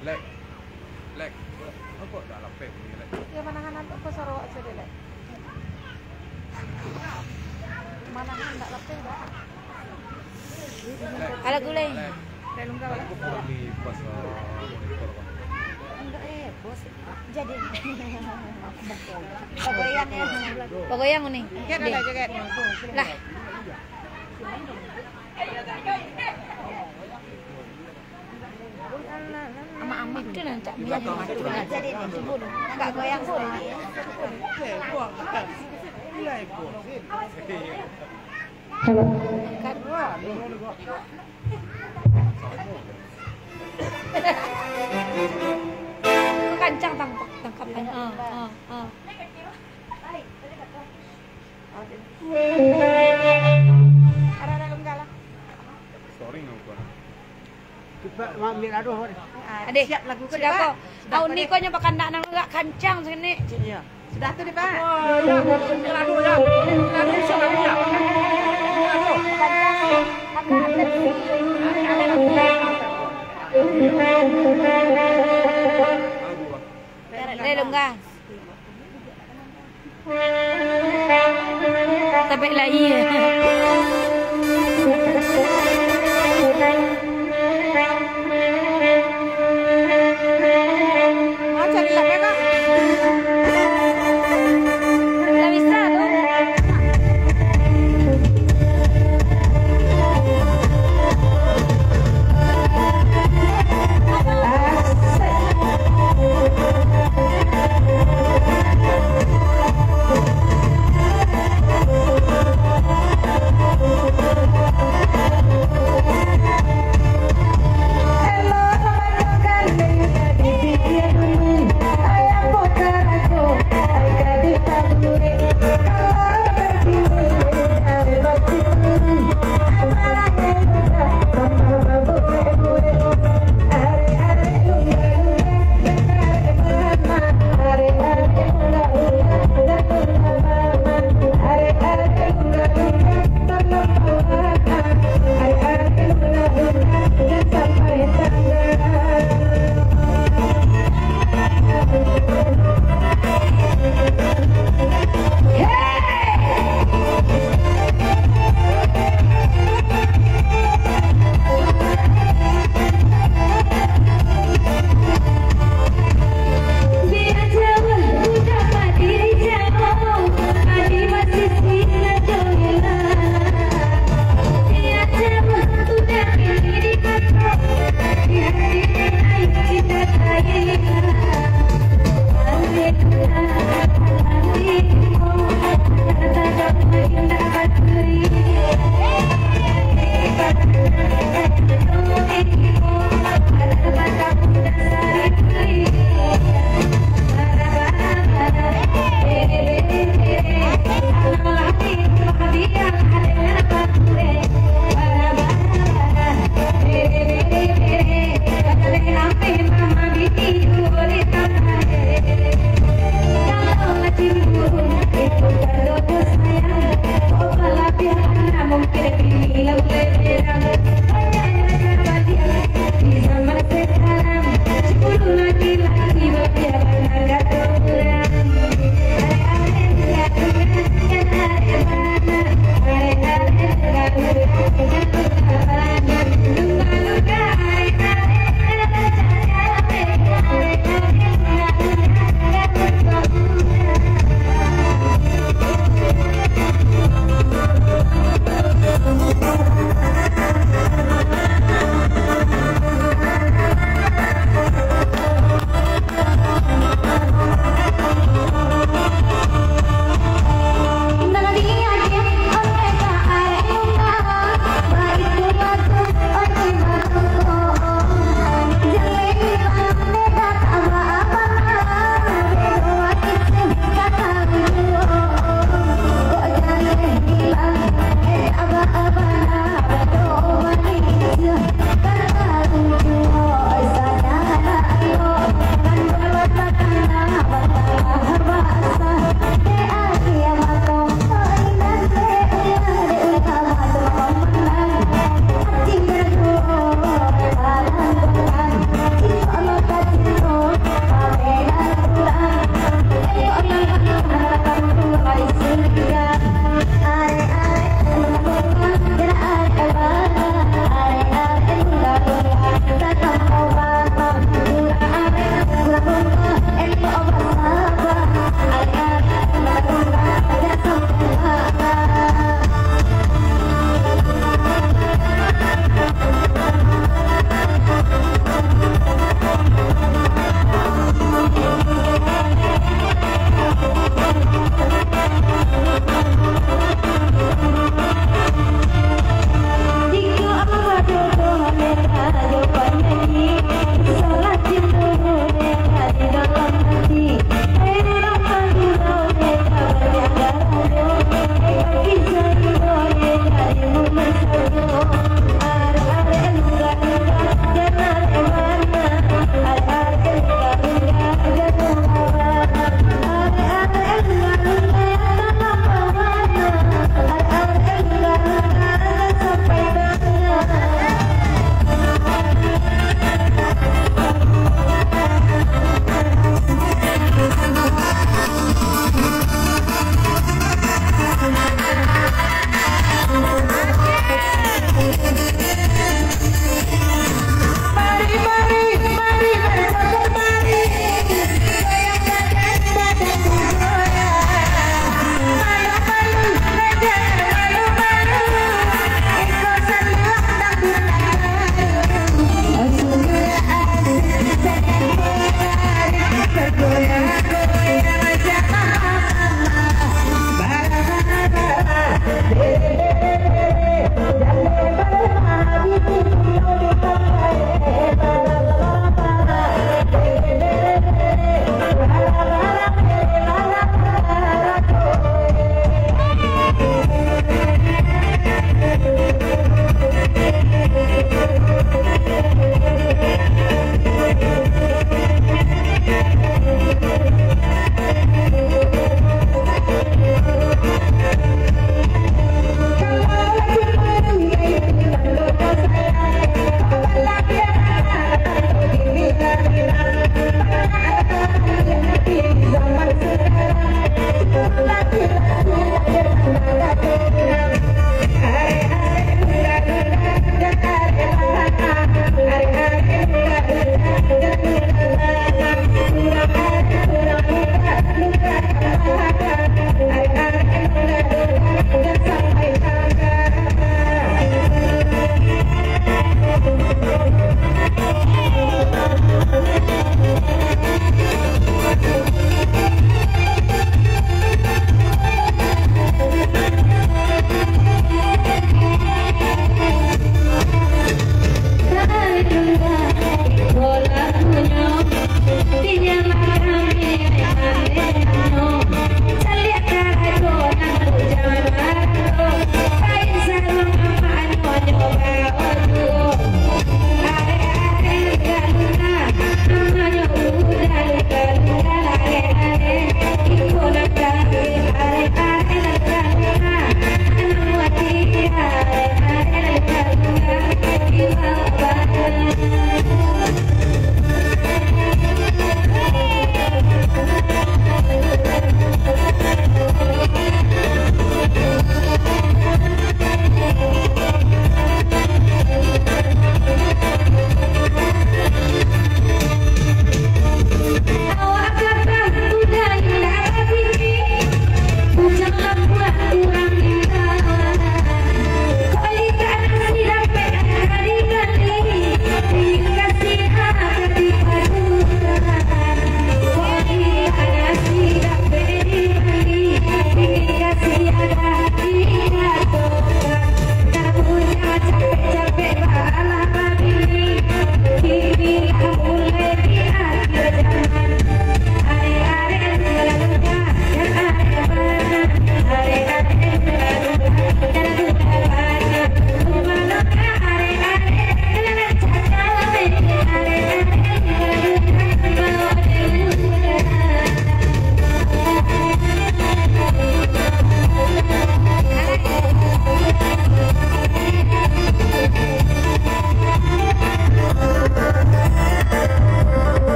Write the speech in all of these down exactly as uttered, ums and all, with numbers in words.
Lek, lek, kok dak lapeh bunyi, lek? Yo, manahan antuk ko Sarawak sudah, lek. Manahan dak lapeh dah. Alah gulai. Lek, lek, kok kurang di pas, eh, monitor, Bang? Enggak, eh, bos. Jadi. Pagoyang, yo. Pagoyang, Uni. Joget, deh. Joget. Lah. Amak-amak tu lah, cak minyak. Jadi ni, agak goyang pun. Halo. Kan. Kancang tangkap, tangkap kan. Ah, ah, ah. Arah dalam galah. Sorry, nggak bukan. Cepat, Mak, ambil ladoh, Mak. Ah, Adeh, siap lagu ko, sudah Pak? Ko? Sudah, Pak, Uni deh. Ko nyo bakandak nan agak kancang sikini. Iya. Sudah tu, deh, Pak? Oh, ya. Ambil ladoh, ya. Ambil ladoh, siap ladoh, ya. Ambil ladoh. Kancang, agak, agak. Lelong, gas. Tapek lai. Ah, cari lah, Kak. Lah bisa tu.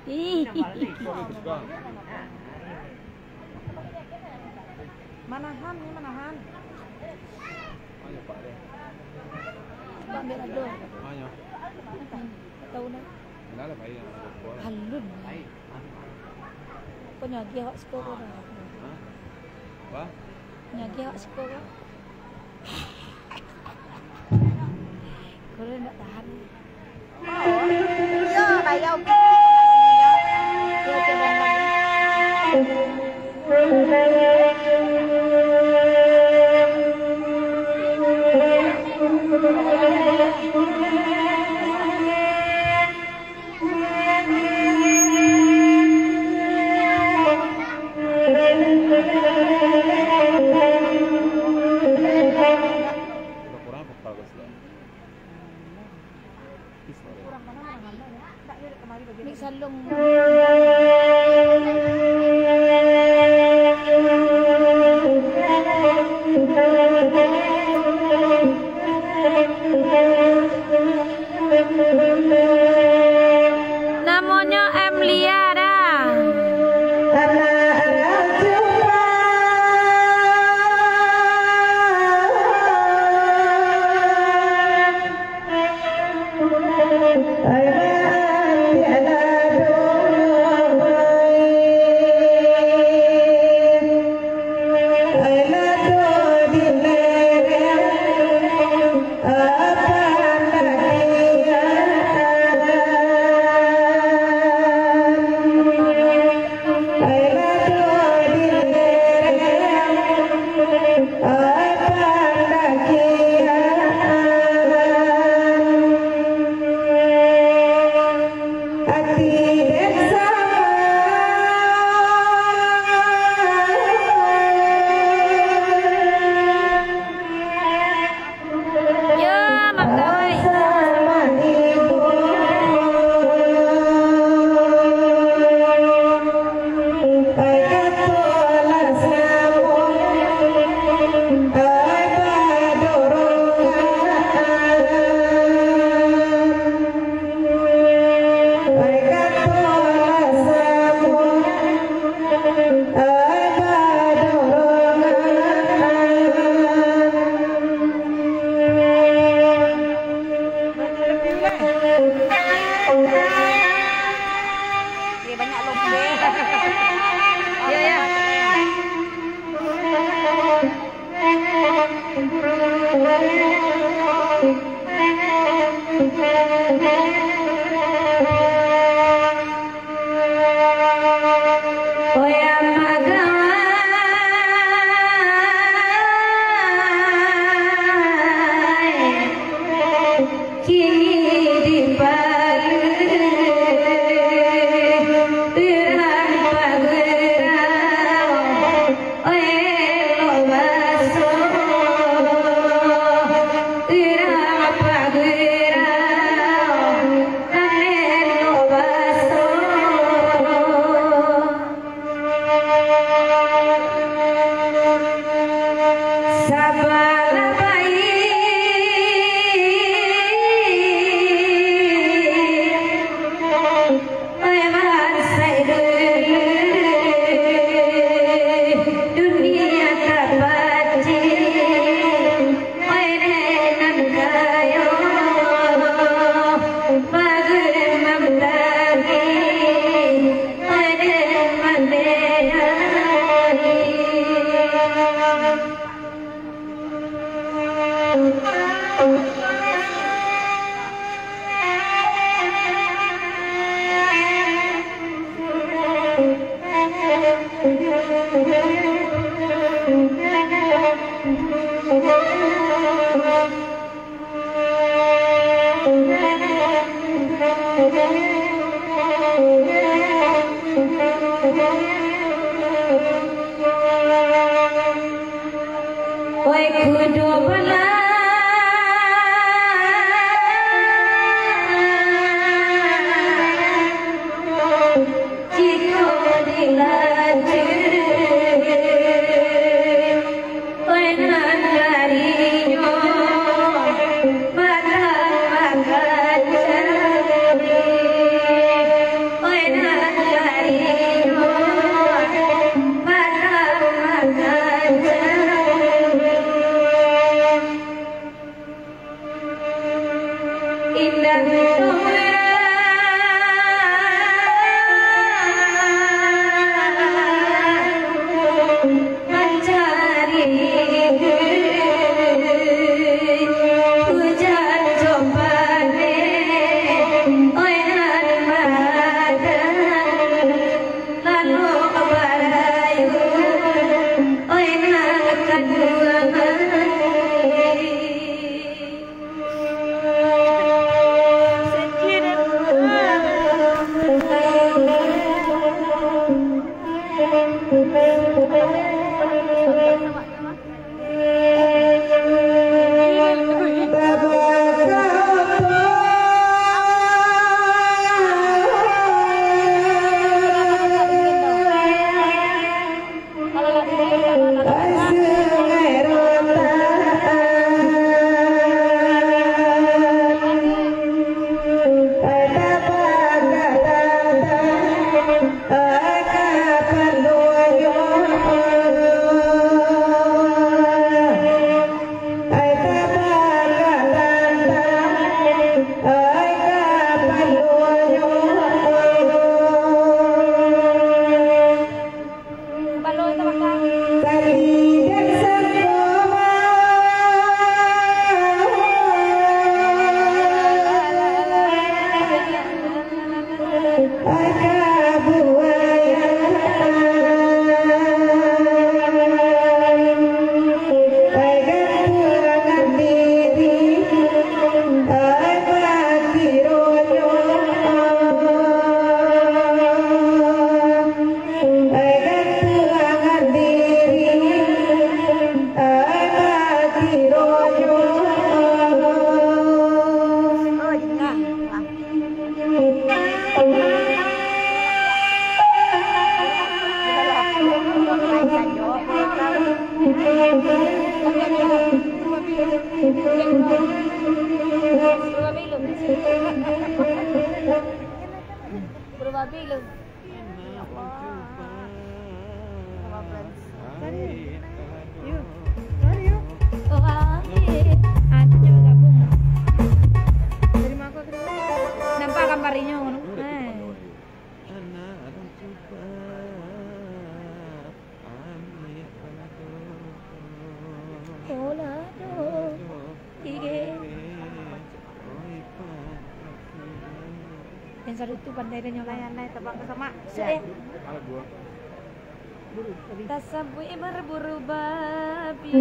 Ih. Manahan ni, manahan. Pak ambil lado. Tak tahu nah. Alun. Kau nyagih awak siko kau dah. Nyagih awak siko kau. Kau dah nak tahan. Yo, bayau. Yo, Mik salung. Namonyo Emlia dah. Yo, makai. Yo, banyak lombe. Yo, yo. Indah mancari hujan jombang, oi nan madan, lalu barayu, oi nan kaduangan. Berubah belum? Ya Allah. Berubah belum? Sorry. Yuk. Sorry, yuk. Oh, ah, iya. Ah, itu coba gabung. Terima kasih. Nampak gambarnya, ngono. Eh. Pola do. Ige. Yang satu tu pandai dia nyawa. Nai, nai, terbang ke sama. Sudah. Tasabuik berburu babi.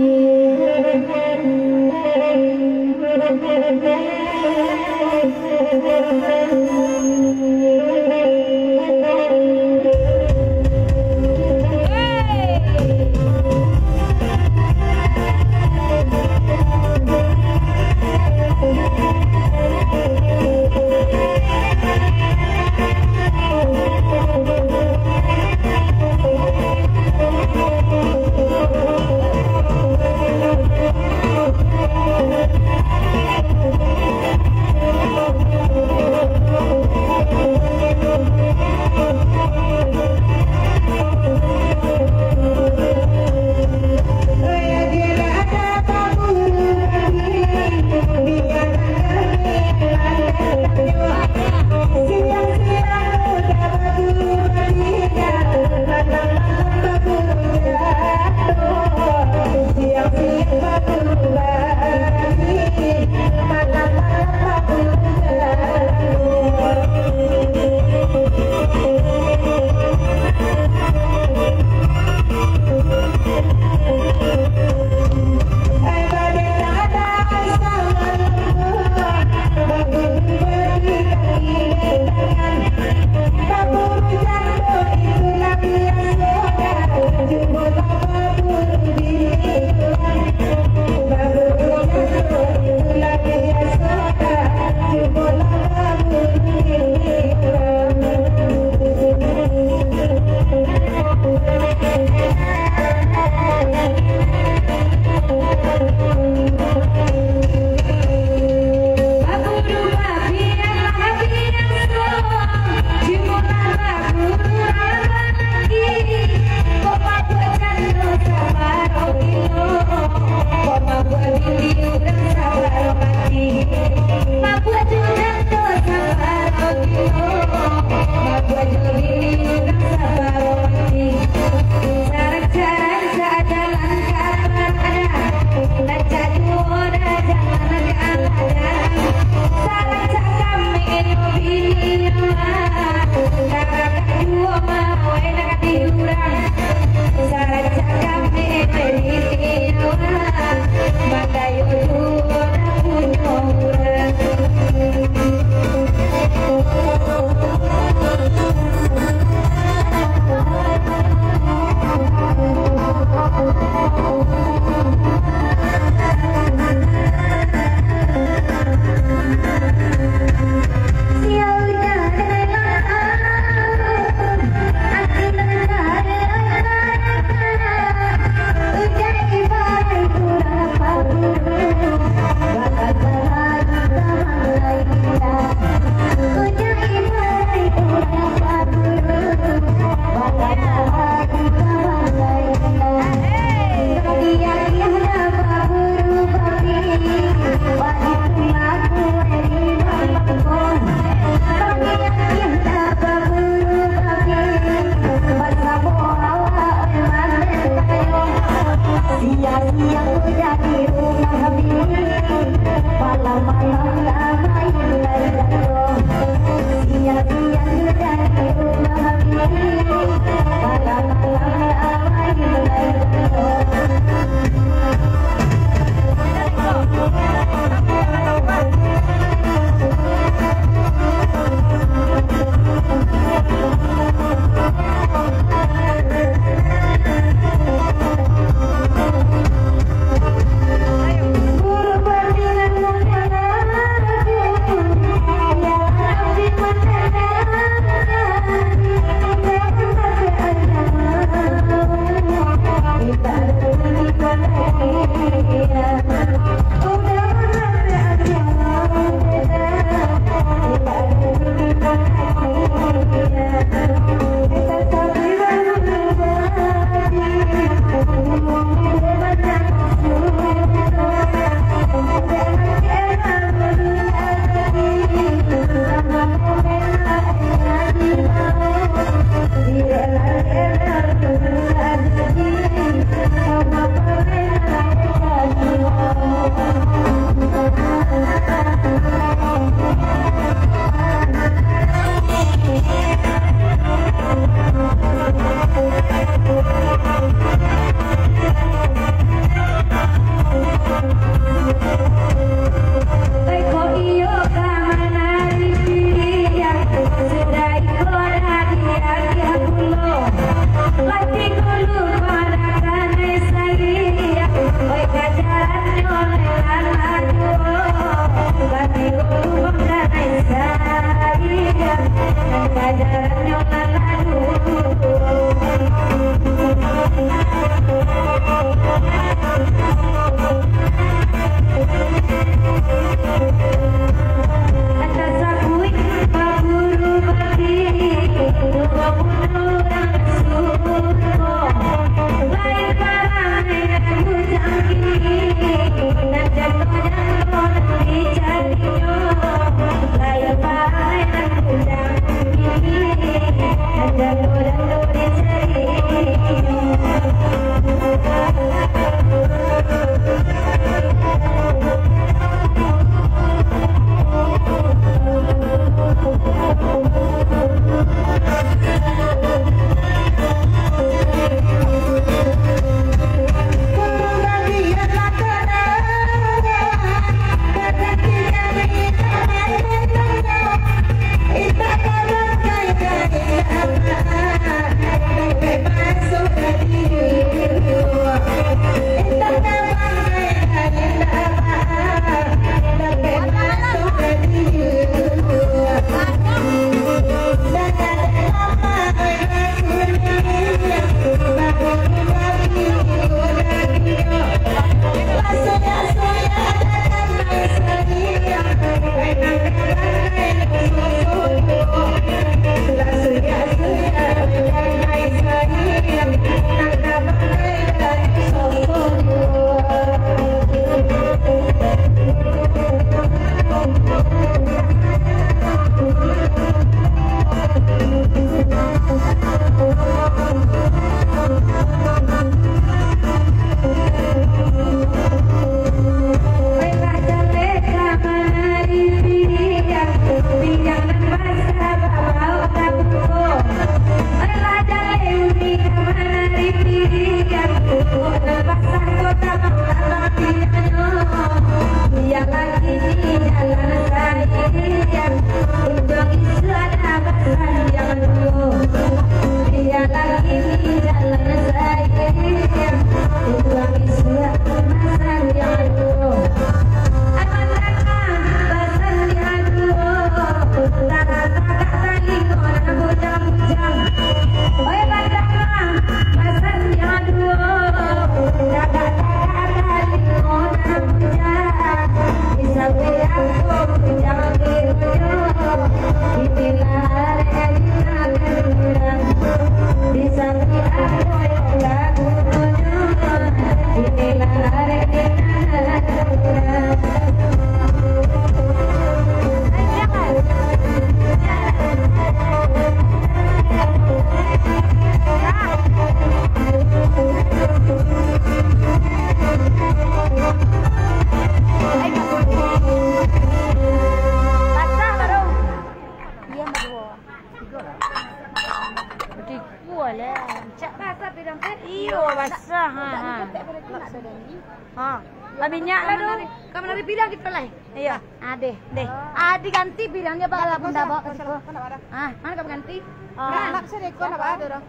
Nyak lah tu. Ka manari piliang kito lai. Iyo. Ah, deh, deh. Ah, diganti piliangnyo, Pak, lah, Bunda bawa ka siko. Ah, mano ka baganti? Ah, anak saya deko nak ada dah.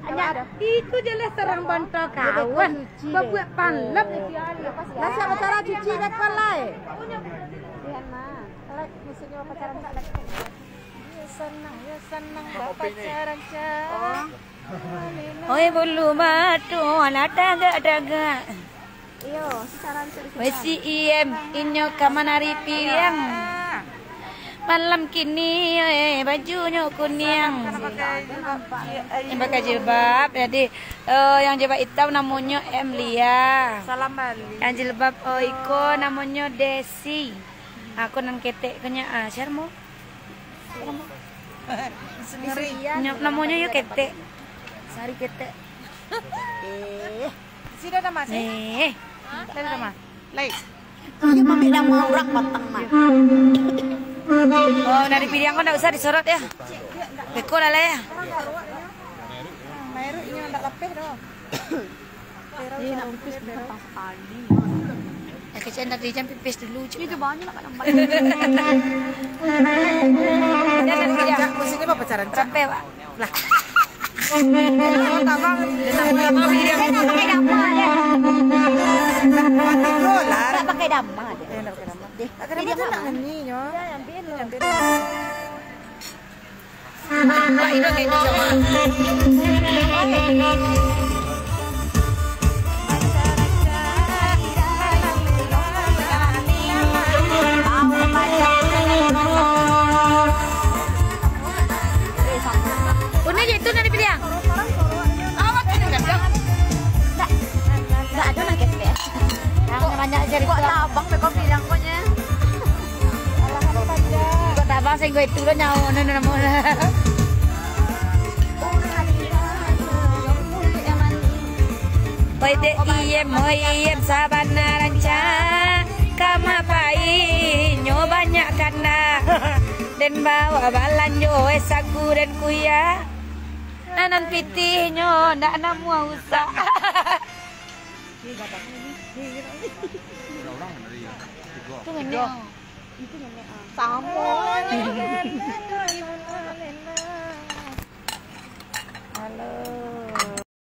Alah, itu jelas orang bantuak kawan. Babuek panlep. Lah, siapa cara cuci beko lai? Lihat, Mak. Kalau musuhnya pacaran tak ada. Ya, senang, ya, senang, bapacaran, Cak. Oi, bulu matu, alah tagak-tagak. Iyo, secara Wesi I M, inyo ka manari piliang. Malam kini, eh, bajunyo kuniang. Yang pakai jilbab, jadi, eh, yang jilbab itam namonyo Emlia. Salam balik. Yang jilbab, oh, iko namonyo Desi. Aku nan ketek ko nyo, ah, Syarmo. Ngeri. Nyo, namonyo yo ketek. Sari ketek. Eh. Sida dah masih? Eh. Sida dah mah. Lai. Dia mamik nama orang batang mah. Oh, dari piliang kau ndak usah disorot ya. Beko lah lah ya. Mairu inyo ndak lapeh doh. Ih, nak pipis bentar pas pagi. Eh, kecil dari jam pipis dulu, cik. Itu banyak nak nampak. Jangan kerja. Musiknya apa pacaran, Cak? Sampai, Pak. Lah. Tabang. Dia nak pakai dama, dia. Nak pakai dama, dia. Eh, nak pakai dama. Deh. Pakai dama tu nak ngeni, nyo. Ya, ambil. Ambil. Unik itu dari pilihan. Awak kan enggak bilang. Enggak, enggak ada nak ketek. Yang banyak cerita. Kok tak abang kau bilang koknya? Kok tak abang sehingga itu lo nyawa nana namo. Oi dek iem, oi iem, sabana rancak. Kama pai nyo banyak kana. Den bawa balanjo, eh, saku den kuya. Nanan pitih nyo, ndak namuah usah. Itu ngenek, ah. Itu ngenek, ah. Samo. Halo.